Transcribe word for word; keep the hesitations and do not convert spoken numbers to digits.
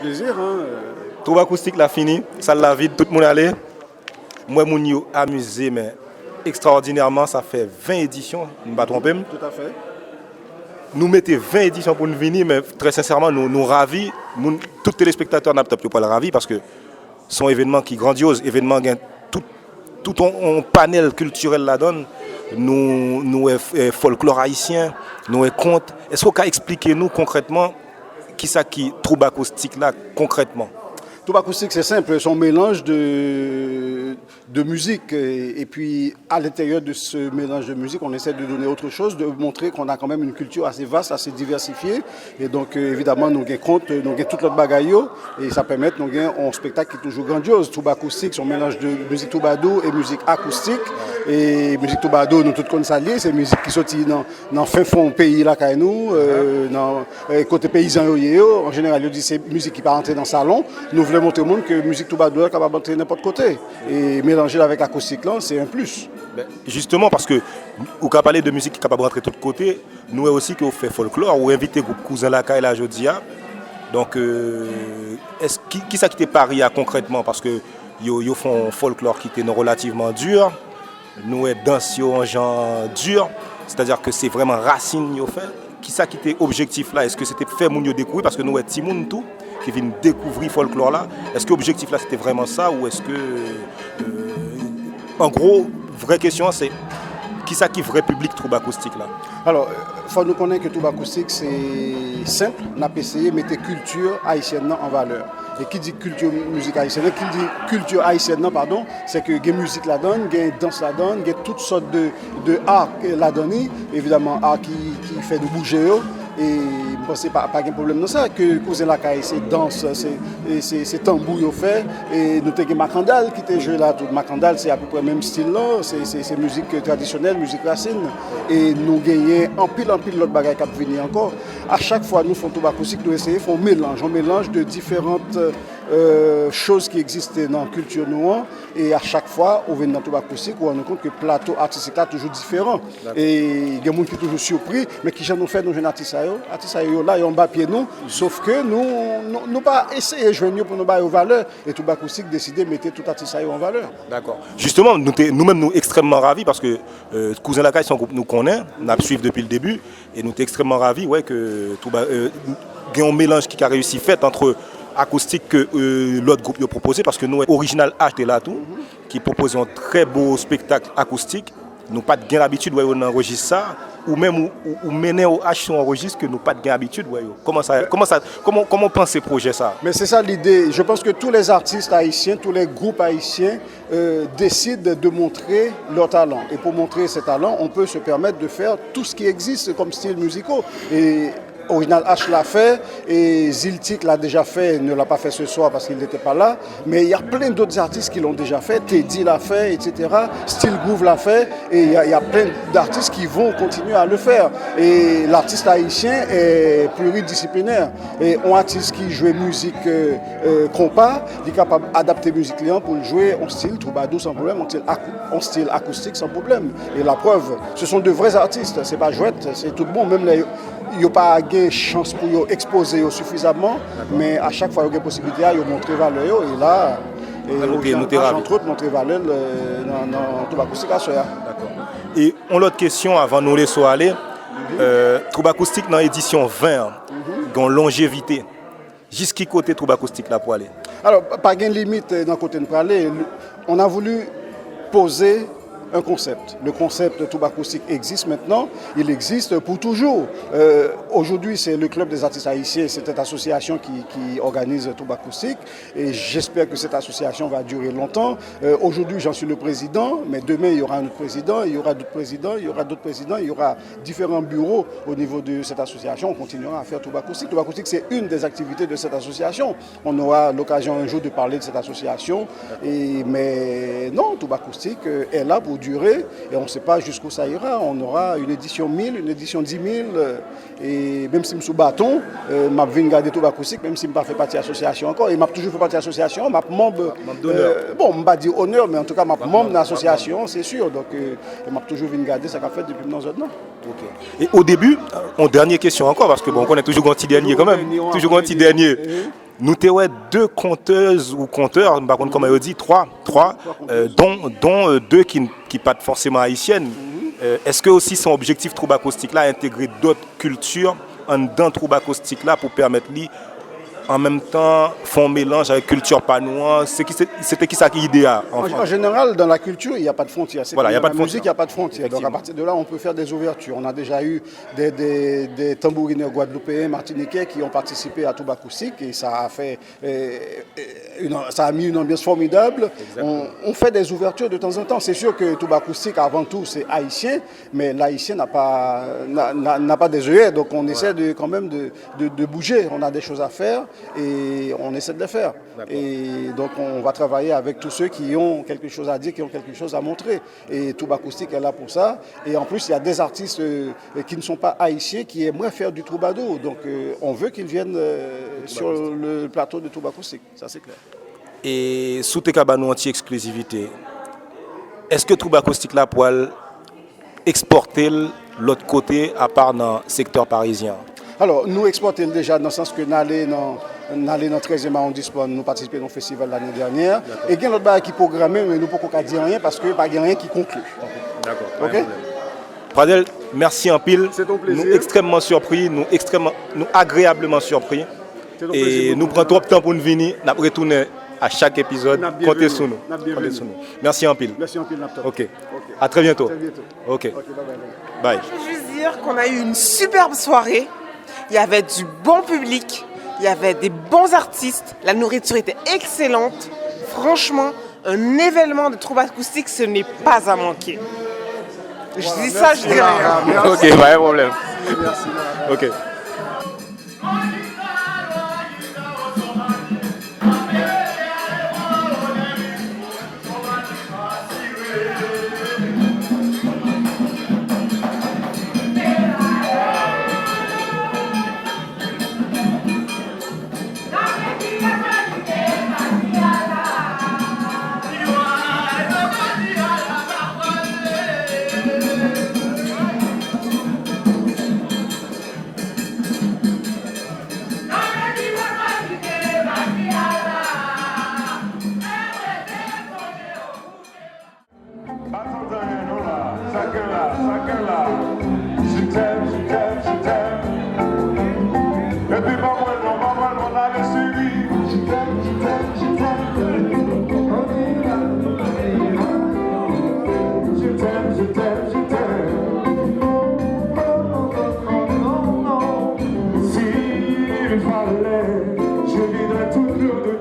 Plezi, hein, euh. Twoup akoustik la fini, sal la vid, tout moun ale. M wè moun yo amize, men ekstraòdinèman, sa fè ven edisyon, m pa twonpe m. Tout à fait. Nou mete ven edisyon pou n vini, men trè sensèman, nou, nou ravi. Moun, tout telespektatè Naptop yo pral ravi, paske se yon evènman ki grandyoz. Evènman gen tout, tout yon, yon panèl kiltirèl ladan l. Nou, nou wè, eh, fòlklò ayisyen, nou wè kont. Èske w ka eksplike nou konkrètman kisa ki Twoup Akoustik la konkrètman? Twoup Akoustik, c'est simple, c'est un mélange de, de musique. Et, et puis, à l'intérieur de ce mélange de musique, on essaie de donner autre chose, de montrer qu'on a quand même une culture assez vaste, assez diversifiée. Et donc, euh, évidemment, nou gen kont, nou gen tout lòt bagay yo. E sa pèmèt nou gen yon spektak ki toujou grandyoz. Twoup Akoustik, c'est un mélange de musique twoubadou et musique acoustique. E mizik twoubadou, nou tout konn sa l ye, se mizik ki soti nan, nan fen fon peyi lakay nou, euh, nan, euh, kote peyizan yo ye yo. An jeneral, yo di se mizik ki pa antre nan salon. Nou vle montre moun ke mizik twoubadou la kapab antre nenpòt kote. E melanje l avèk akoustik lan, se un plus. Ben, jisteman, paske ou ka pale de mizik ki kapab rantre tout kote, nou wè osi ke w fè fòlklò, ou envite gwoup Kouzen Lakay la jodi a. Donk, euh, èske, ki, kisa ki te pari a konkrètman? Paske yo, yo fè yon fòlklò ki te relativman di. Nou wè dans yo yon jan di, sètadi ke se vrèman rasin yo fè. Kisa ki te objektif la? Èske se te fè moun yo dekouvri? Paske nou wè timoun tou ki vin dekouvri fòlklò la. Èske objektif la se te vrèman sa ou èske, euh, an gwo, vrè kesyon an se kisa ki vrè piblik Twoup Akoustik la? Alò, fò nou konnen ke Twoup Akoustik se senp, n ap eseye mete kilti ayisyèn nan an valè. E ki di kilti mizik ayisyèn nan, ki di kilti ayisyèn nan, padon, se ke gen mizik ladan, gen dans ladan, gen tout sòt de, de art ladan li, evidaman art ki, ki fè nou bouje yo. E m panse pa, pa gen pwoblèm nan sa, ke Kouzen Lakay se dans, se, e se, se tanbou yo fè, e nou te gen makandal ki te jwe la tou. Makandal se apeprè menm stil lan, se, se, se mizik tradisyonèl, mizik rasin. E nou genyen anpil, anpil lòt bagay k ap vini ankò. A chak fwa nou fè yon Twoup Akoustik, nou eseye fè yon melanj, yon melanj de diferan, euh, choz ki egziste nan kilti nou an. E a chak fwa ou vin nan Twoup Akoustik, ou rann ou kont ke plato atistik la toujou diferan. E gen moun ki toujou sipri, men kijan nou fè nou jwenn atis sa yo? Atis sa yo, yo la, yo anba pye nou, sof ke nou, nou, nou pa eseye jwenn yo pou nou ba yo valè. E Twoup Akoustik deside mete tout atis sa yo an valè. Dakò. Jisteman, nou te, nou menm nou ekstrèmman ravi paske, euh, Kouzen Lakay se yon gwoup nou konnen, n ap swiv depi le debi, e nou te ekstrèmman ravi wè ke Twoup A, euh, gen yon melanj ki ka reyisi fèt ant akoustik ke, euh, lòt gwoup yo pwopoze, paske nou wè Original H te la tou, ki pwopoze yon trè bo espektak akoustik. Nou pa t gen labitid wè yo nan rejis sa. Ou menm ou, ou, ou mennen O H sou yon rejis ke nou pa t gen abitid wè yo. Kòman sa, kòman sa, kòman, kòman w panse pwojè sa? Mais c'est ça l'idée. Je pense que tous les artistes haïtiens, tous les groupes haïtiens, euh, décident de montrer leur talent. Et pour montrer ses talents, on peut se permettre de faire tout ce qui existe comme style musicaux. Et Original H l'a fait, et Ziltik l'a déjà fait, ne l'a pas fait ce soir parce qu'il n'était pas là. Mais il y a plein d'autres artistes qui l'ont déjà fait, Teddy l'a fait, et cetera. Steel Groove l'a fait, et il y a, il y a plein d'artistes qui vont continuer à le faire. Et l'artiste haïtien est pluridisciplinaire. E yon atis ki jwe mizik, euh, euh, konpa, li kapab adapte mizik li an pou l jwe yon stil twoubadou san pwoblèm, yon stil ak-, yon stil akoustik san pwoblèm. Et la preuve, ce sont de vrais artistes, se pa jwèt, se tout bon, menm lè yo, yo pa gen chans pou yo ekspoze yo sifizamman, men a chak fwa yo gen posiblite a, yo montre valè yo, e la, e Original H, entre autres, montre valè l, euh, nan, nan Twoup Akoustik aswè a. Dakò. E yon lòt kesyon avan nou lese w ale, euh, Twoup Akoustik nan edisyon ven an, gen yon lonjevite. Jis ki kote Twoup Akoustik la pwale? Alors, pa gen limit, euh, nan kote n prale. On a voulu poser un concept. Le concept Twoup Akoustik existe maintenant, il existe pour toujours. Euh, aujourd'hui, c'est le Club des artistes haïtiens, c'est cette association qui, qui organise Twoup Akoustik, et j'espère que cette association va durer longtemps. Euh, aujourd'hui, j'en suis le président, mais demain, il y aura un autre président, il y aura d'autres présidents, il y aura d'autres présidents, il y aura différents bureaux au niveau de cette association. On continuera à faire Twoup Akoustik. Twoup Akoustik, c'est une des activités de cette association. On aura l'occasion un jour de parler de cette association. Et, mais non, Twoup Akoustik, euh, est là pour durer et on ne sait pas jusqu'où ça ira. On aura une édition mille, une édition dix mille, euh, e menm si m sou baton, euh, m ap vin gade Twoup Akoustik, menm si m pa fè pati asosyasyon ankò. E m ap toujou fè pati asosyasyon, m ap manm, euh, bon, m pa di onè, men antouka, m ap manm nan asosyasyon, se si. Donk, euh, m ap toujou vin gade sa k ap fèt depi m nan zòn nan. Ok. E o debi, yon dènye kesyon ankò, paske, bon, ou konnen toujou gen yon ti dènye kanmenm. Toujou gen yon ti dènye. Nou te wè de kontèz ou kontè, m pa konn kòman yo di, twa, twa, euh, don, don, euh, de ki, ki pa t fòseman ayisyèn. Euh, èske osi se yon objektif Twoup Akoustik la, entegre dòt kilti anndan Twoup Akoustik la pou pèmèt li, an menm tan, fè yon melanj avèk kilti pa nou an? Se ki, se, se te ki sa ki ide a, an, En, en général, dans la culture, il n'y a pas de frontières. C'est Voilà, il y a comme pas dans de la musique, frontières. Il n'y a pas de frontières. Donc, à Effectivement. Partir de là, on peut faire des ouvertures. On a déjà eu des, des, des tambourineurs guadeloupéens, martiniquais qui ont participé à Twoup Akoustik et ça a fait, euh, euh, une, ça a mis une ambiance formidable. Exactement. On, on fait des ouvertures de temps en temps. C'est sûr que Twoup Akoustik, avant tout, c'est haïtien, mais l'haïtien n'a pas, n'a, n'a, n'a pas des œillères. Donc, on Ouais. essaie de, quand même de, de, de bouger. On a des choses à faire et on essaie de les faire. D'accord. Et donc, on va travailler avec tous ceux qui ont quelque chose à dire, qui ont quelque chose à montrer. Et Twoup Akoustik est là pour ça. Et en plus, il y a des artistes, euh, qui ne sont pas haïtiens, qui aimeraient faire du troubadour. Donc, euh, on veut qu'ils viennent, euh, sur le plateau de Twoup Akoustik. Ça, c'est clair. E si w te ka ban nou yon ti eksklizivite, èske Twoup Akoustik la pral ekspòte l lòt kote apa nan sektè parizyen an? Alò, nou ekspòte l deja nan sans ke n ale nan, n ale nan trèzyèm awondisman, nou patisipe nan yon festival lane dènyè. Dakò. E gen lòt bagay ki pwograme, men nou poko ka di anyen paske pa gen anyen ki konkli. Dakò, pa gen pwoblèm. Pradel, mèsi anpil. Se te yon plezi. Nou ekstrèmman sipri, nou ekstrèmman, nou agreyableman sipri. Se te yon plezi. E nou pran twòp tan pou n vini, n ap retounen a chak epizòd. N ap byen vini. Konte sou nou. N ap byen vini. Konte sou nou. Mèsi anpil. Mèsi anpil, n ap tann. Ok. Ok. À très bientôt. À très bientôt. Ok. Ok, bye bye, bye bye. Bye. Je veux juste dire qu'on a eu une superbe soirée. Il y avait du bon public, il y avait des bons artistes, la nourriture était excellente. Franchement, un événement de Twoup Akoustik, ce n'est pas à manquer. Je dis ça, je dis rien. Ok, pa gen pwoblèm. Ok. Pa tande anyen non la, sa k gen la, sa k gen la. Je t'aime, je t'aime, je t'aime. Epi pa mwen non, pa mwen non, ale cheri. Je t'aime, je t'aime, je t'aime. Je t'aime, je t'aime, je t'aime. Non, non, non, non, non, non. S'il fallait, je viderais tout l'eau de